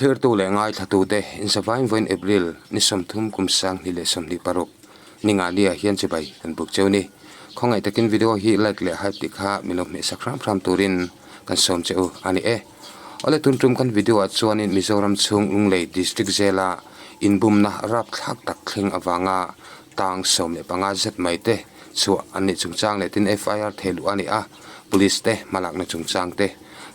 Thlirtu leh ngaithlatute insavain vawiin April ni 30 kum 2026 ni ngalia hian chibai kan buk cheu ni. Khawngaih takin video hi like leh hype tih kha min lo hmehsak hram hram turin kan sawm che u a ni e. Awle tun tum kan video ah chuanin Mizoram chhung Lunglei District zela inbumna rapthlak tak thleng avanga tang 15 zet mai te chhuah an nih chungchang leh tin FIR thehluh a ni a, Police te hmalakna chungchang te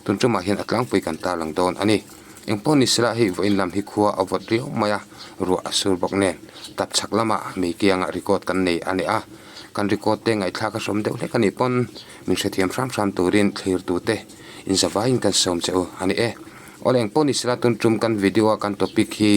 tun tumah hian a tlangpui kan tarlang dawn a ni. Engpawh ni sela hei vawiin lam hi khua a vawt riau mai a, ruah a sur bawk nen tap chhak lamah mei kiangah record kan nei a ni a, kan record te ngaihthlak a hrawm deuh hlek a nih pawn min hrethiam hram hram turin thlirtute inzavaiin kan sawm che u a ni e. Awle engpawh ni sela tun tum kan video a kan topic hi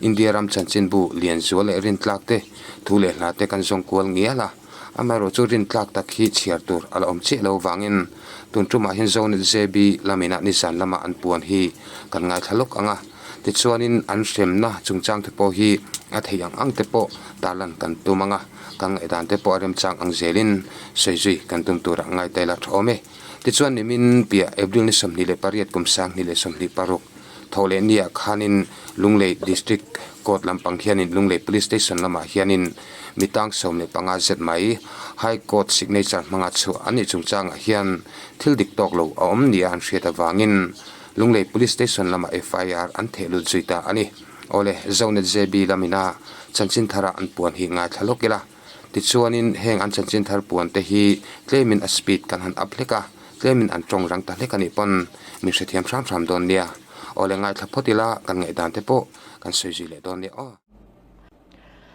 India ram chanchinbu Lianzual leh Rintlak te thu leh hla te kan zawng kual ngial a. Amaherawh chu rintlak tak hi chhiar tur a la awm chiah lo vangin tun tumah hian Zonet JB lamina nizan lama an puan hi kan ngaithla lawk ang a. Tichuanin an hremna chungchang te pawh hi a theih ang ang te pawh tarlan kan tum ang a, kan ngaihdan te pawh a remchang ang zelin sawi zui kan tum turah ngaitail a tha awm e. Tichuan nimin piah April ni 28 kum 2026 tho leh niah khanin Lunglei District Court lampang hianin Lunglei Police Station lamah hianin mi tang 15 zet mai High Court signature hmanga chhuah an nih chungchangah hian thil dik tawk lo a awm nia an hriat avangin Lunglei Police Station lamah FIR an theh lut zui ta a ni. Awle, Zonet JB lamina chanchin thara an puan hi ngaithla lawk ila. Tichuanin heng an chanchin thar puan te hi tlemin a speed kan han up hlek a, tlemin an tawng rang ta hlek a nih pawn min hrethiam hram hram dawn nia. Awle ngaithla phawt ila kan ngaihdan te pawh kan sawi zui leh dawn nia aw.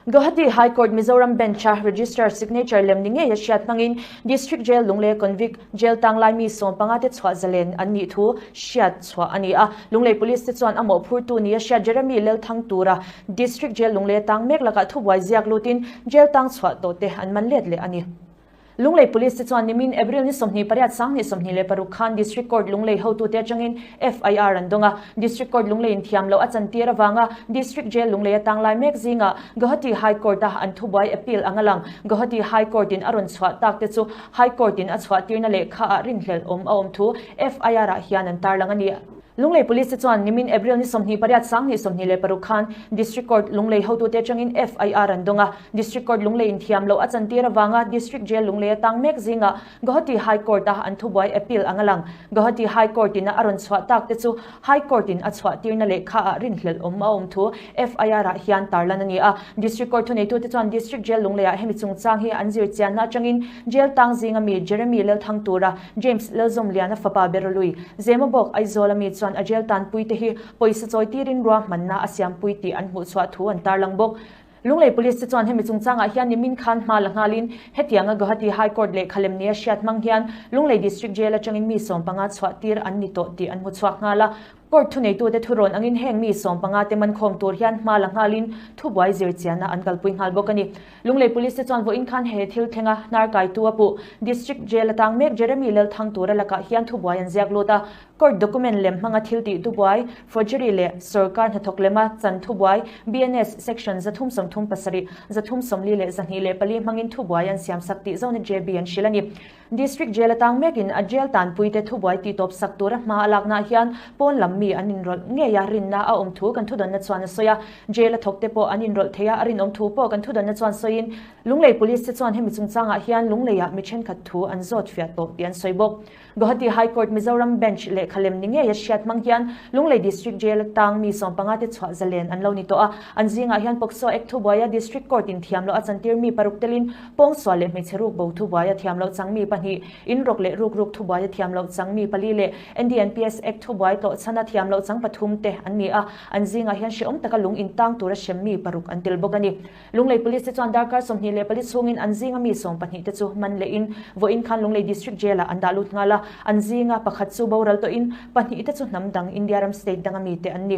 Guwahati High Court Mizoram Bench-a Registrar signature lem ni ngei a hriat hmangin District Jail Lunglei Convict Jail tanglai mi 15 te chhuah zalen an nih thu hriat chhuah a ni a. Lunglei Police te chuan a mawhphurtu ni a hriat Jeremy Lelthang tura District Jail Lunglei tang mek lakah thubuai ziak lutin Jail tang chhuah tawh te an man let leh a ni. Lunglei Police te chuan nimin April ni 28 2026 khan District Court Lunglei hotute atangin FIR an dawng a. District Court Lunglei in thiam loh a chantir avanga District Jail Lunglei a tanglai mek zingah Guwahati High Court a an thubuai appeal anga lang Guwahati High Court in a rawn chhuah tak te chu High Court in a chhuahtirna lehkha ah rinhlelh awm a awm thu FIR ah hian an tarlang a ni. Lunglei Police te chuan nimin April ni 28 2026 khan District Court Lunglei hotute atangin FIR an dawng a. District Court Lunglei in thiam loh a chantir avanga District Jail Lunglei a tang mek zingah Guwahati High Court a an thubuai appeal anga lang. Guwahati High Court in a a rawn chhuah tak te chu High Court in a chhuahtirna lehkha ah rinhlelh awm a awm thu FIR ah hian tarlan a ni a. District Court thuneitute chuan District Jail Lunglei ah hemi chungchang hi an zir chianna atangin Jail tang zinga mi Jeremy Lalthang tura James Lalzawmliana fapa Berolui, Zemabawk Aizawl ami chuan a jail tanpui te hi pawisa chawi tirin ruahmanna a siampui tih an hmuh chhuah thu an tarlang bawk. Lunglei Police te chuan hemi chungchangah hian nimin khan hma la nghalin hetianga Guwahati High Court lehkha lem nia hriat hmang hian Lunglei District Jail atangin mi 15 chhuah tir an ni tawh tih an hmu chhuak nghal a. Court thuneitute thurawn angin heng mi 15 te mankhawm tur hian hma la nghalin thubuai zir chianna an kalpui nghal bawk a ni. Lunglei Police te chuan vawiin khan he thil thlenga hnar kaitu a puh District Jail atang mek Jeremy Lalthang tura lakah hian thubuai an ziak lut a. Court document lem hmanga thil tih thubuai, forgery leh sorkar hnathawk lema chan thubuai, BNS section 337, 344 hmangin thubuai an siamsak tih zawna JB an hrilh a ni. District Jail atang mekin a jail tanpuite thubuai tih tawp sak tura hma a laknaah hian pawn lam mi an inrawlh ngei a, rinna a awm thu kan thudawnna chuan a sawi a. Jail a thawkte pawh an inrawlh thei a, a rinawm thu pawh kan thudawnna chuan sawiin Lunglei Police te chuan hemi chungchangah hian Lungleiah mi thenkhat thu an zawt fiah tawh tih an sawi bawk. Guwahati High Court Mizoram Bench lehkha lem ni ngei a hriat hmang hian Lunglei District Jail atang mi 15 te chhuah zalen an lo ni tawh a. An zingah hian POCSO Act thubuaia District Court in thiam loh a chantir mi paruk telin pawngsual leh hmeichhe ruk bo thubuaia thiam loh chang mi pahnih, in rawk leh ruk ruk thubuaia thiam loh chang mi pali leh NDNPS Act thubuai tlawh chhana thiam loh chang pathum te an ni a. An zingah hian hrehawm taka lung in tang tura hrem mi paruk an tel bawk a ni. Lunglei Police te chuan darkar 24 chhungin an zinga mi 12 te chu man lehin vawiin khan Lunglei District Jail ah an dah lut nghal a, an zinga pakhat chu boral tawhin pahnih te chu hnam dang India ram state danga mi te an ni.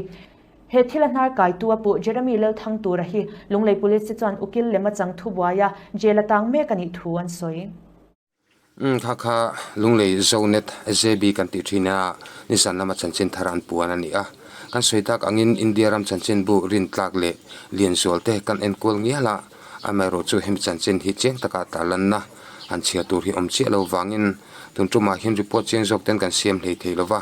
He thil a hnar kaitu a puh Jeremy Lalthang tura hi Lunglei Police te chuan ukil lema chang thubuaia jail a tang mek a nih thu an sawi. Umm kha kha Lunglei Zonet JB kan tih thin a, nizan lama chanchin thar an puan a ni a. Kan sawi tak angin India ram chanchinbu rintlak leh lianzual te kan enkual ngial a, amaherawh chu hemi chanchin hi chiang taka tarlanna han chhiar tur hi awm chiah lo vangin tun tumah hian report chiang zawk ten kan siam hlei thei lo va.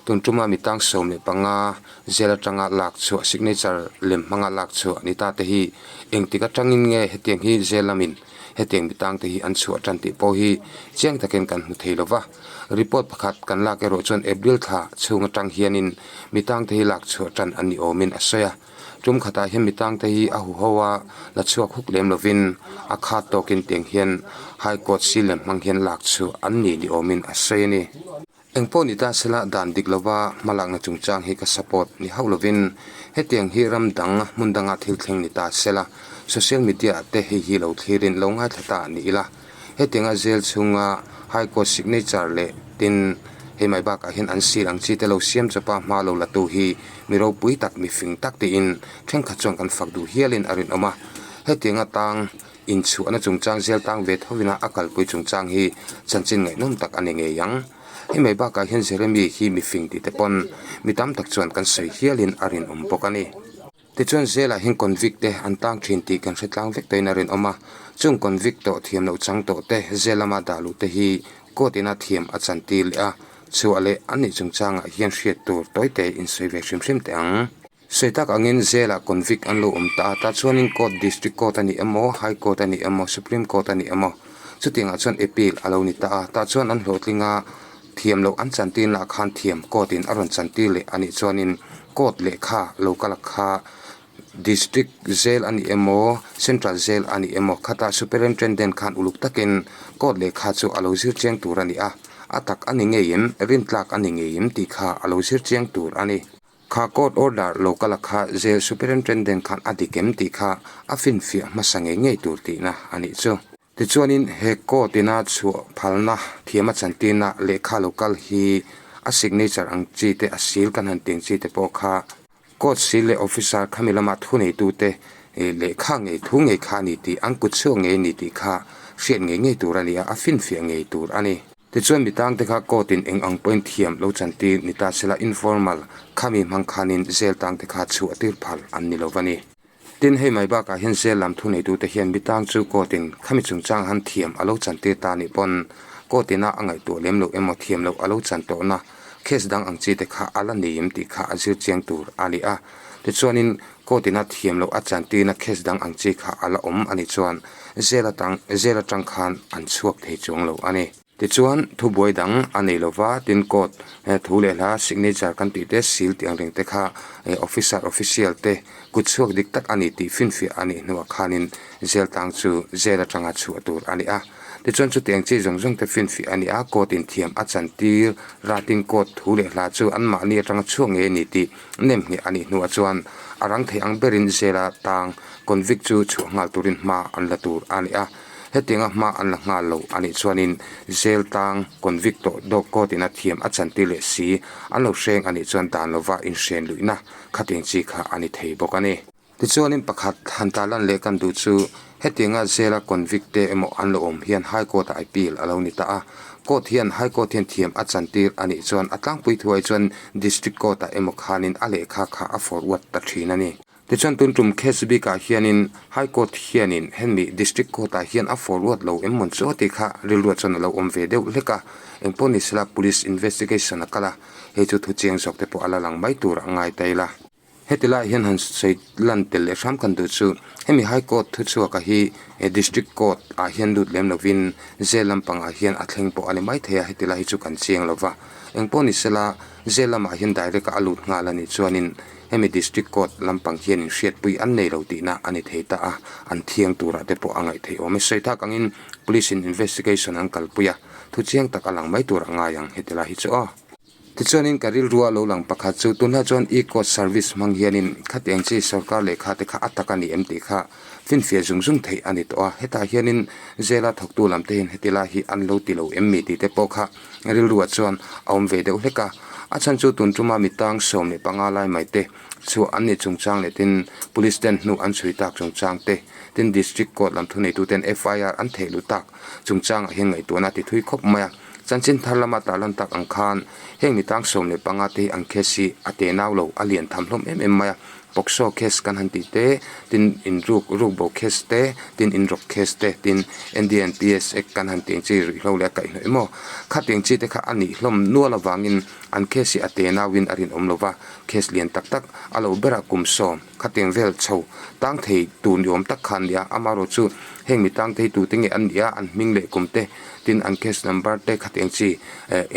Tun tuma mi tang 15 zel atanga lak chhuah signature lem hmanga lak chhuah ni ta te hi engtik atangin nge hetiang hi zel lamin hetiang mi tang te hi an chhuah tan tih pawh hi chiang takin kan hmu thei lova. Report pakhat kan lak erawh chuan April thla chhung atang hianin mi tang te hi lak chhuah tan an ni awmin a sawi a. Tum khatah hian mi tang te hi a huho a la chhuak huk lem lovin a khat tawkin tiang hian High Court si lem hmang hian lak chhuah an ni ni awmin a sawi a ni. Eng pawh ni ta sela dan dik lova hmalakna chungchang hi ka support ni hauh lovin hetiang hi ram dang hmun danga thil thleng ni ta sela social media ah te hei hi lo thlirin lo ngaithla ta ni ila. Hetianga jail chhunga High Court signature leh tin hei mai bakah hian an seal ang chi te lo siam chawpa hma lo la tu hi mi ropui tak mi fing tak tiin thenkhat chuan kan fak duh hialin a rinawm a. Hetianga tang inchhuahna chungchang jail tang ve thovina a kalpui chungchang hi chanchin ngaihnawm tak a ni ngei ang. Hei mai bakah hian Jeremy hi mi fing tih te pawn mi tam tak chuan kan sawi hialin a rinawm bawk a ni. Tichuan zelah hian convict te an tang thin tih kan hre tlang vek tawhin a rinawm a, chung convict tawh thiam loh chang tawh te zel lama dah luh te hi court ina thiam a chan tir leh a, chhuah leh an nih chungchangah hian hriat tur tawite insawi ve hrim hrim teh ang. Sawi tak angin zelah convict an lo awm ta a, tah chuanin court district court a ni emaw, high court a ni emaw, supreme court a ni emaw chutiangah chuan appeal a lo ni ta a, tah chuan an hlawhtling a, Thiam loh an chantir lah khan thiam court in a rawn chantir leh a nih chuanin court lehkha lo kal kha district jail a ni emaw central jail a ni emaw khatah superintendent khan uluk takin court lehkha chu a lo zir chiang tur a ni a, a tak a ni ngei em rintlak a ni ngei em tih kha a lo zir chiang tur a ni. Kha court order lo kal kha jail superintendent khan a dik em tih kha a finfiah hmasa ngei ngei tur tihna a nih chu. Tichuanin he court ina chhuah phalna thiam a chantirna lehkha lo kal hi a signature ang chi te a seal kan han tih ang chi te pawh kha court seal leh officer khami lama thuneitute lehkha ngei thu ngei kha a ni tih an kut chhuak ngei a ni tih kha hriat ngei ngei tur a ni a, a finfiah ngei tur a ni. Tichuan mi tangte kha court in eng ang pawhin thiam lo chantir ni ta sela informal khami hmang khanin jail tangte kha chhuah tir phal an ni lo va ni. Tin, hei mai bakah hian zel lam thuneitute hian mi tang chu court in khami chungchang han thiam a lo chantir ta nih pawn court ina a ngaihtuah lem loh emaw thiam loh a lo chan tawhna case dang ang chi te kha a la nei em tih kha a zir chiang tur a ni a. Tichuanin court ina thiam loh a chantirna case dang ang chi kha a la awm a nih chuan zel atang zel atang khan an chhuak thei chuang lo a ni. Tichuan, thubuai dang a nei lova, tin court thu leh hla signature kan tih te, seal tih ang reng te kha officer, official te kut chhuak dik tak a ni tih finfiah a nih hnuah khanin jail tang chu jail atanga chhuah tur a ni a. Tichuan chutiang chi zawng zawng te finfiah a ni a, court in thiam a chantir ratin court thu leh hla chu anmahni atanga chhuak ngei a ni tih nemngheh a nih hnuah chuan a rang thei ang berin jail a tang convict chu chhuah nghal turin hma an la tur a ni a. Hetianga hma an la nghal lo a nih chuanin jail tang convict tawh dawk court in a thiam a chantir leh si an lo hreng a nih chuan dan lova inhren luihna khatiang chi kha a ni thei bawk a ni. Tichuanin pakhat han ta lan leh kan duh chu hetianga jail a convict te emaw an lo awm hian high court ah appeal a lo ni ta a, court hian high court hian thiam a chantir a nih chuan a tlangpui thuai chuan district court ah emaw khanin a lehkha kha a forward ta thin a ni. Tichuan tun tum case bikah hianin High Court hianin hemi District Court ah hian a forward lo em mawn chu tih kha rilruah chuan a lo awm ve deuh hlek a, engpawh ni sela Police investigation a kal a, hei chu thu chiang zawk te pawh a la lang mai tur a ngai ta ila. Heti laiah hian han sawi lan tel leh hram kan duh chu hemi High Court thuchhuaka hi District Court ah hian lut lem lovin jail lampangah hian a thleng pawh a ni mai thei a, heti lai hi chu kan chiang lova, engpawh ni sela jail lamah hian direct a a lut nghal a nih chuanin Hemi District Court lampang hian inhriatpui an nei lo tihna a ni thei ta a, an thiang turah te pawh a ngaih theih awm e. Sawi tak angin Police in investigation an kalpui a, thu chiang tak a lang mai tur a ngai ang heti lai hi chu aw. Tichuanin ka rilrua lo lang pakhat chu tunlai chuan e-court service hmang hianin khatiang chi sorkar lehkha te kha a tak a ni em tih kha finfiah zung zung theih a ni tawh a, hetah hianin jail-a thawktu lam te hian heti lai hi an lo ti lo em mi tih te pawh kha Rilruah chuan a awm ve deuh hlek a, a chhan chu tun tuma mi tang 15 lai mai te chhuah an nih chungchang leh tin Police ten hnu an chhui tak chungchang te, tin District Court lam thuneituten ten FIR an theih luh tak chungchangah hian ngaihtuahna a ti thui khawp mai a. Chanchin thar lama tarlan tak ang khan heng mi tang 15 te hi an case hi a te nau lo, a lian tham hlawm em em mai a. POCSO case kan han tih te, tin inruk rukbo case te, tin inrawk case te, tin NDNPS Act kan han tih ang chi ruihhlo leh a kaihhnawih emaw khatiang chi te kha a nih hlawm nual avangin an case hi a te nauin a rinawm lo va, case lian tak tak a lo berah kum sawm khatiang vel chho tang thei tur ni awm tak kha an ni a, amaherawh chu heng mi tang thei tute nge an nih a, an hming leh kum te, tin an case number te khatiang chi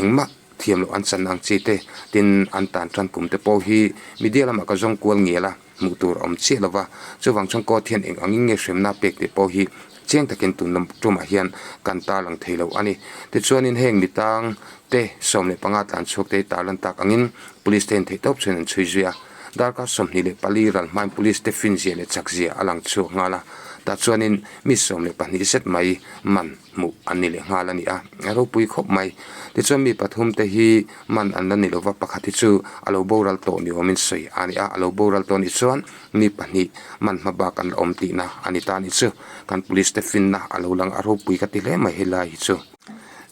engmah. Thiam loh an chan ang chi te, tin an tan tan kum te pawh hi media lamah ka zawng kual ngial a, hmuh tur a awm chiah lo va. Chuvang chuan court hian eng angin nge hremna pek tih pawh hi chiang takin tun lam tumah hian kan tarlang thei lo a ni. Tichuanin heng mitang te 15 tlan chhuak te hi tarlan tak angin police te hian theihtawp chuan an chhui zui a. Darkar 24 ral hmain police te finzia leh chakzia a lang chhuak nghal a, tah chuanin mi 12 zet mai man. hmuh an ni leh nghal a ni a, a ropui khawp mai. Tichuan mi pathum te hi man an la ni lova, pakhat hi chu a lo boral tawh ni awmin sawi a ni a, a lo boral tawh nih chuan mi pahnih man hma bak an la awm tihna a ni ta a nih chu. Kan police te finna a lo lang a ropui ka ti hle mai helai hi chu.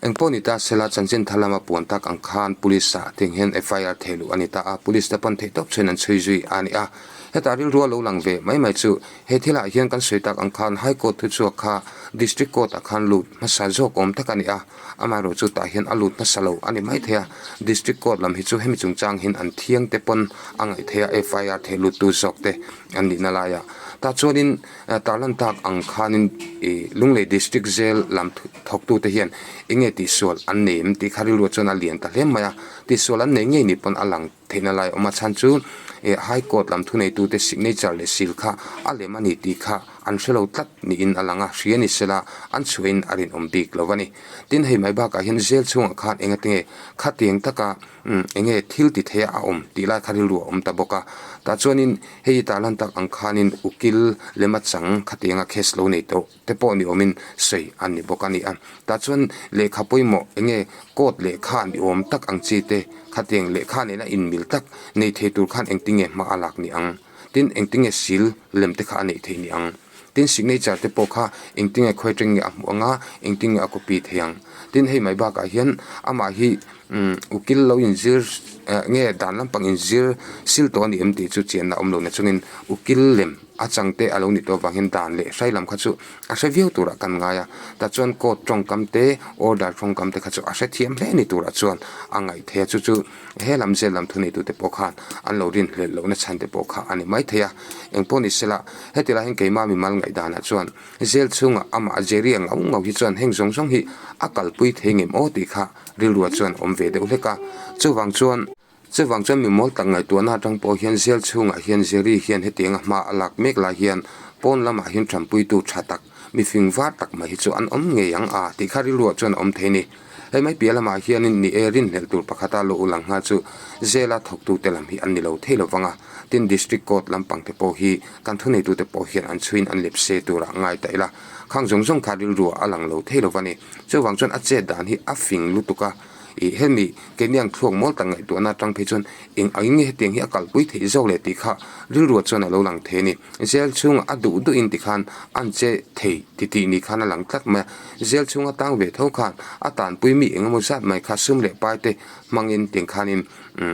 Engpawh ni ta sela chanchin thar lama puan tak ang khan police ah tiang hian FIR theh luh a ni ta a, police te pawn theihtawp chuan an chhui zui a ni a. Hetah rilru a lo lang ve mai mai chu He thilah hian kan sawi tak ang khan High Court thuchhuak kha District Court ah khan lut hmasa zawk awm tak a ni a, amaherawh chu tah hian a lut hmasa lo a ni mai thei a, District Court lam hi chu hemi chungchang hian an thiang te pawn a ngaih thei a, FIR theh lut tu zawk te an nihna laiah. Tah chuanin tarlan tak ang khanin ih Lunglei District Jail lam thawktu te hian enge tihsual an nei em tih kha rilruah chuan a lian ta hle mai a, tihsual an nei ngei ni pawn a lang. Theihna lai awm a chhan chu eh High Court lam thuneitute signature leh seal kha a lem a ni tih kha an hre lo tlat niin a lang a, hria ni sela an chhuahin a rinawm bik lo a ni. Tin, hei mai bakah hian jail chhungah khan engati nge khatiang taka umm enge thil ti theia a awm tih lai kha rilru a awm ta bawk a. Tah chuanin hei hi tarlan tak ang khanin ukil lema chang khatianga case lo nei tawh. te pawh ni awmin sawi an ni bawk a ni a. Tah chuan lehkha pawimawh eng nge coat lehkha ni awm tak ang chi te khatiang lehkha nena inmil tak nei thei tur khan engtin nge hma a lak ni ang? Tin engtin nge sil lem te kha a neih theih ni ang? Tin signature te pawh kha engtin nge khawi atang nge a hmuh ang a, engtin nge a copy thei ang? Tin hei mai bakah hian amah hi umm ukil lo inzir eh nge dan lampang inzir sil tawh a ni em tih chu chianna awm lo na chungin ukil lem A changte a lo nih tawh avang hian dan leh hrai lam kha chu a hre viau turah kan ngai a, tah chuan court tawngkam te, order tawngkam te kha chu a hre thiam hle ni turah chuan a ngaih thei a, chu chu he lam zel lam thuneitute pawh khan an lo rinhlelh lohna chhan te pawh kha a ni mai thei a. Engpawh ni sela, heti lai hian keimah mimal ngaihdanah chuan zel chhungah amah Jerry a ngau ngau hi chuan heng zawng zawng hi a kalpui thei ngem aw tih kha rilruah chuan awm ve deuh hlek a, chuvang chuan Chuvang chuan mi mawl tak ngaihtuahna atang pawh hian Jail chhungah hian Jerry hian hetianga hma a lak mek lai hian pawn lamah hian tanpuitu tha tak, mi fing var tak mai hi chu an awm ngei ang a tih kha rilruah chuan a awm thei a ni. Hei mai piah lamah hianin ni e rinhlelh tur pakhata lo ulang nghal chu Jail-a thawktute lam hi an ni lo thei lo vang a, tin District Court lampangte pawh hi kan thuneitute pawh hian an chhuiin an lepse turah ngai ta ila, khang zawng zawng kha rilruah a lang lo thei lo va ni. Chuvang chuan a chet dan hi a fing lutuk a. Ih hemi keini ang thluak mawl tak ngaihtuahna atang phei chuan eng angin nge hetiang hi a kalpui theih zawk leh tih kha rilruah chuan a lo lang thei a ni. Jail chhungah a duh duhin tikhan an che thei ti tih ni khan a lang tlat mai a. Jail chhunga tang ve tho khan a tanpui mi eng emaw zat mai kha sum leh pai te hmangin tiang khanin umm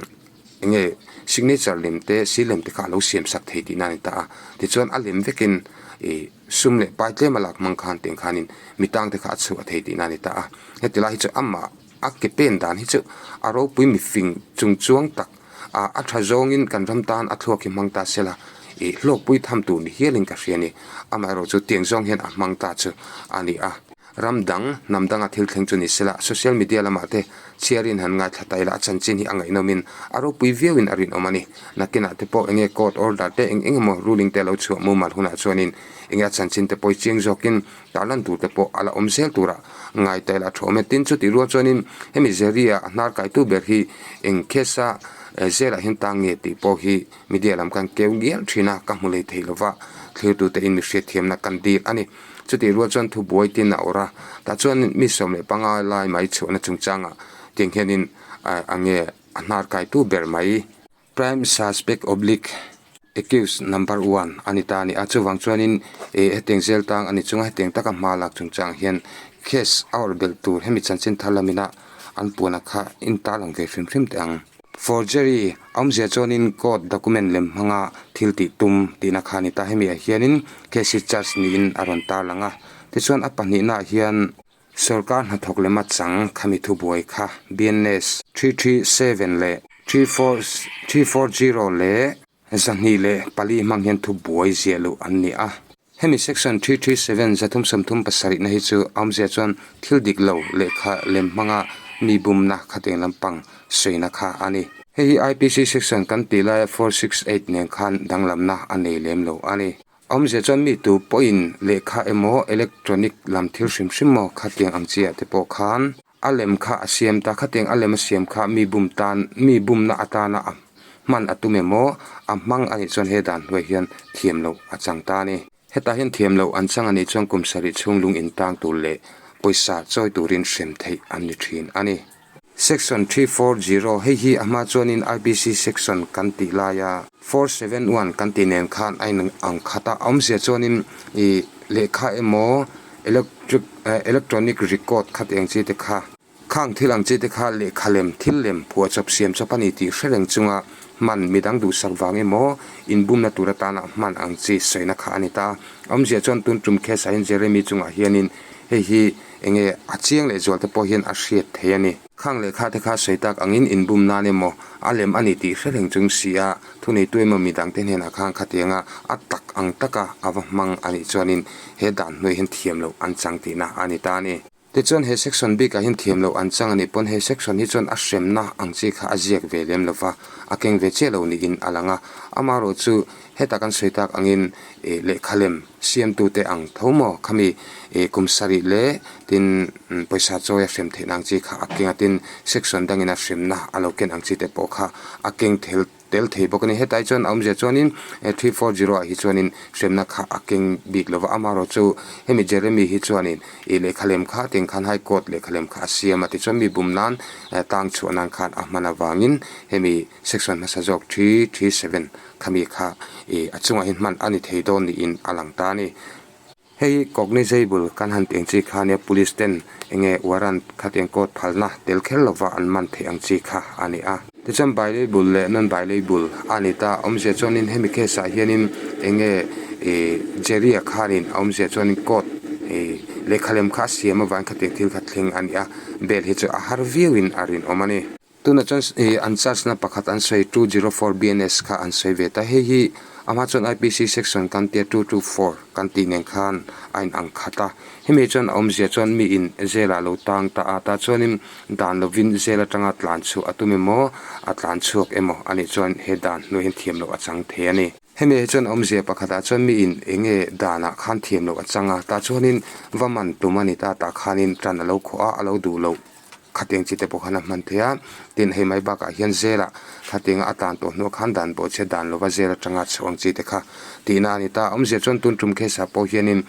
eng nge signature lem te seal lem te kha a lo siam sak thei tihna a ni ta a. Tichuan a lem vekin ih sum leh pai tlem a lak hmang khan tiang khanin mi tang te kha a chhuah thei tihna a ni ta a. Heti lai hi chu amah a ke pen dan hi chu a ropui mifing chung chuang tak a a tha zawngin kan ram tan a thluak hi hmang ta sela ih hlawkpui tham tur ni hialin ka hria a ni. Amaherawhchu chu tiang zawng hian a hmang ta chu a ni a. Ram dang, hnam danga thil thleng chu ni sela social media lamah te chhiarin han ngaithla ta ila a chanchin hi a ngaihnawmin a ropui viauin a rinawm a ni. Nakinah te pawh enge court order te eng eng emaw ruling te a lo chhuah mumal hunah chuanin enge a chanchin te pawh chiang zawkin Tarlan tur te pawh a la awm zel tura ngai ta ila a thu awm e. Tin, chutih rual chuanin hemi Jerry-a a hnar kaitu ber hi eng case-a jail-ah hian tang nge tih pawh hi media lam khan keu ngial thin a, ka hmu lei thei lova thlirtute in mi hriatthiamna kan dil a ni. Chutih rual chuan thubuai tin a awrh a, tah chuan mi 15 lai mai chhuahna chungchangah tiang hianin a nge a hnar kaitu ber mai. Prime suspect oblique accused number one a ni ta a ni a, chuvang chuanin ih hetiang zel tang a ni chunga hetiang taka hma lak chungchang hian case a awrh belh tur hemi chanchin thar lamina an puana kha in tarlang ve hrim hrim teh ang. Forgery, Awmzia chuanin court document lem hmanga thil tih tum tihna kha a ni ta. Hemi ah hianin case hi charge niin a rawn tarlang a. Tichuan a pahnihna ah hian sorkar hnathawk lema chang khami thubuai kha BNS 337 leh 340 leh 204 hmang hian thubuai ziah luh an ni a. Hemi section 337 337 na hi chu awmzia chuan thil dik lo lehkha lem hmanga mi bumna khatiang lampang sawina kha a ni. Hei hi IPC section kan tih laia 468 nen khan danglamna a nei lem lo a ni. Awmzia chuan mi tu pawhin lehkha emaw electronic lam thil hrim hrim maw khatiang ang chi ah te pawh khan a lem kha a siam ta, khatiang a lem a siam kha mi bum tan, mi bumna atana a hman a tum emaw a hmang a nih chuan he dan hnuai hian thiam loh a chang ta a ni. Hetah hian thiam loh an chang a nih chuan kum sarih chhung lung intang tur leh pawisa chawi turin hrem theih an ni thin a ni. Section 340, Hei hi a hma chuanin IPC section kan tih laia 471 kan tih nen khan a in ang khat a, awmzia chuanin ih lehkha emaw electric electronic record khat eng chi te kha khang thil ang chi te kha lehkha lem thil lem phuahchawp siam chawp a ni tih hre reng chunga hman midang duhsak vang emaw inbumna tur atana hman ang chi sawina kha a ni ta. Awmzia chuan tun tum case ah hian Jeremy chungah hianin hei hi enge a chiang leh zual te pawh hian a hriat thei a ni. Khang lehkha te kha sawi tak angin inbum nan emaw a lem a ni tih hre reng chung si a, thuneitu emaw midangte hnenah khan khatianga a tak ang taka a va hmang a nih chuanin he dan hnuai hian thiam loh an chang tihna a ni ta a ni. Tichuan he section bikah hian thiam loh an chang a nih pawn he section hi chuan a hremna ang chi kha a ziak ve lem lova, a keng ve chiah lo niin a lang a. Amaherawh chu heta kan sawi tak angin ih lehkha lem siamtute ang tho maw khami ih kum sarih leh tin pawisa chawi a hrem theihna ang chi kha a keng a tin section dangin a hremna a lo ken ang chi te pawh kha a keng tel tel thei bawk a ni. Hetlai chuan a awmzia chuanin 340 ah hi chuanin hremna kha a keng bik lova amaherawh chu hemi Jeremy hi chuanin ih lehkha lem kha tiang khan high court lehkha lem kha a siam a tichuan mi bum nan tang chhuah nan khan a hman avangin hemi section hmasa zawk 337 khami kha ih a chungah hian hman a ni thei dawn niin a lang ta a ni. Hei cognizable kan han tih ang chi kha nia police ten enge warrant khatiang court phalna tel kher lova an man theih ang chi kha a ni a. Tichuan bailable leh non bailable a ni ta awmzia chuanin hemi case ah hianin enge ih Jerry-a khanin a awmzia chuanin court ih lehkha lem kha a siam avangin khatiang thil kha thleng a ni a, bail hi chu a har viauin a rinawm a ni. Tunah chuan ih an charge na pakhat an sawi 204 BNS kha an sawi ve ta. Hei hi a hma chuan IPC section kan tia 224 kan tih nen khan a in ang khat a. Hemi chuan a awmzia chuan mi in jail ah lo tang ta a, tah chuanin dan lovin jail atanga tlan chhuah a tum emaw a tlan chhuak emaw a nih chuan he dan hnuai hian thiam loh a chang thei a ni. Hemi hi chuan awmzia pakhatah chuan mi in eng nge danah khan thiam loh a chang a, tah chuanin va man tum a ni ta, tah khanin tan a lo khawh a, a lo duh loh. Khatiang chi te pawh khan a hman thei a, tin hei mai bakah hian zela khatianga a tan tawh hnuah khan dan pawh chhiat dan lova zel atanga chho ang chi te kha tihna a ni ta. Awmzia chuan tun tum case ah pawh hianin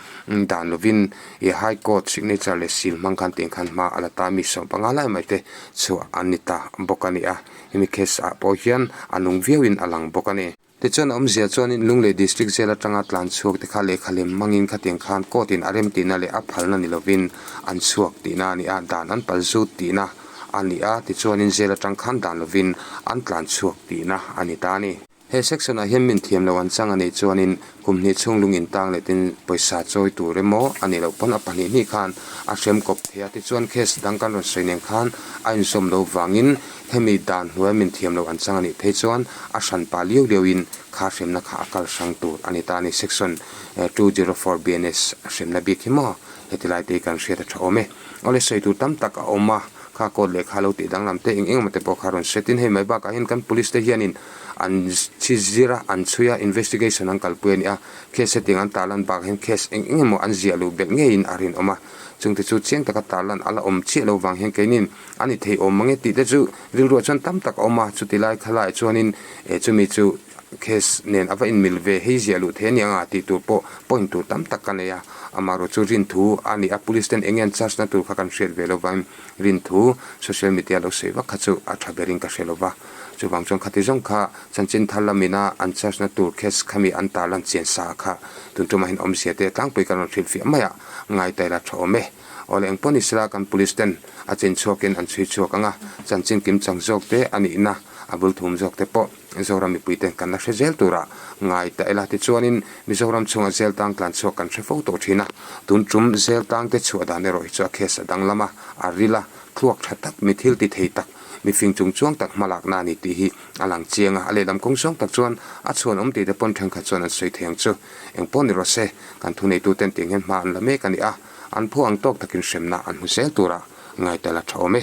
dan lovin ih high court signature leh seal hmang khan tiang khan hma a la ta mi 15 lai mai te chhuah an ni ta bawk a ni a, hemi case ah pawh hian a nung viauin a lang bawk a ni. Tichuan a awmzia chuanin Lunglei District Jail atanga tlan chhuak te kha lehkha lem hmangin khatiang khan court in a rem tihna leh a phalna ni lovin an chhuak tihna a ni a, dan an pal zut tihna a ni a, tichuanin jail atang khan dan lovin an tlan chhuak tihna a ni ta a ni. He section ah hian min thiam lo an chang a nih chuanin kum hnih chhung lung intang leh tin pawisa chawi tur emaw a nih loh pawn a pahnih hnih khan a hrem kawp thei a, tichuan case dang kan rawn sawi nen khan a inzawm loh vangin Hemi dan hnuai min thiam loh an chang a nih phei chuan a hran pah liau liauin kha hremna kha a kal hrang tur a ni ta a ni. Section 204 BNS a hremna bik hi maw heti lai te hi kan hriat a tha awm e. Awle sawi tur tam tak a awm a, kha court lehkha lo tih danglam te eng eng emaw te pawh kha rawn set in hei mai bakah hian kan police te hianin an chhi zir a, an chhui a, investigation an kalpui a ni a, case hetiang an tarlan bakah hian case eng eng emaw an ziah luh belh ngeiin a rinawm a, chungte chu chiang taka tarlan a la awm chiah lo vang hian keinin A ni thei awm mange tih te chu rilruah chuan tam tak a awm a, chuti lai khalaiah chuanin eh chumi chu case nen a va inmil ve hei ziah luh thei a ni anga tih tur pawh point tur tam tak ka nei a, amaherawh chu rinthu a ni a, police ten enge an charge na tur kha kan hriat ve lovang rinthu social media lo sawi vak kha chu a tha berin ka hre lova, chuvang chuan khati zawng kha chanchin thar lamina an charge na tur case khami an tarlan chian sa kha tun tumah hian awmzia te tlangpui kan rawn hrilhfiah mai a, ngai ta ila tha awm e. Awle eng pawh ni sela kan police ten a chin chhuakin an chhui chhuak ang a, chanchin kim chang zawk te a nihna A bul thum zawk te pawh Zoram mipui ten kan la hre zel tura ngai ta ila. Tichuanin Mizoram chhunga zel tang tlan chhuak kan hre fo tawh thin a, tun tum zel tang te chhuah dan erawh hi chu a case a danglam a, a ril a, thluak tha tak, mi thil ti thei tak, mi fing chung chuang tak hmalakna a ni tih hi a lang chiang a. A lehlam kawng zawng tak chuan a chhuan awm tih te pawn thenkhat chuan an sawi thei ang chu. Eng pawh ni rawh se, kan thuneitu ten tiang hian hma an la mek a ni a, an phu ang tawk takin hremna an hmu zel tura ngai tel a tha awm e.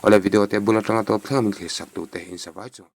Awle video te bul atanga tawp thleng a min thlir sak tute in savai chu.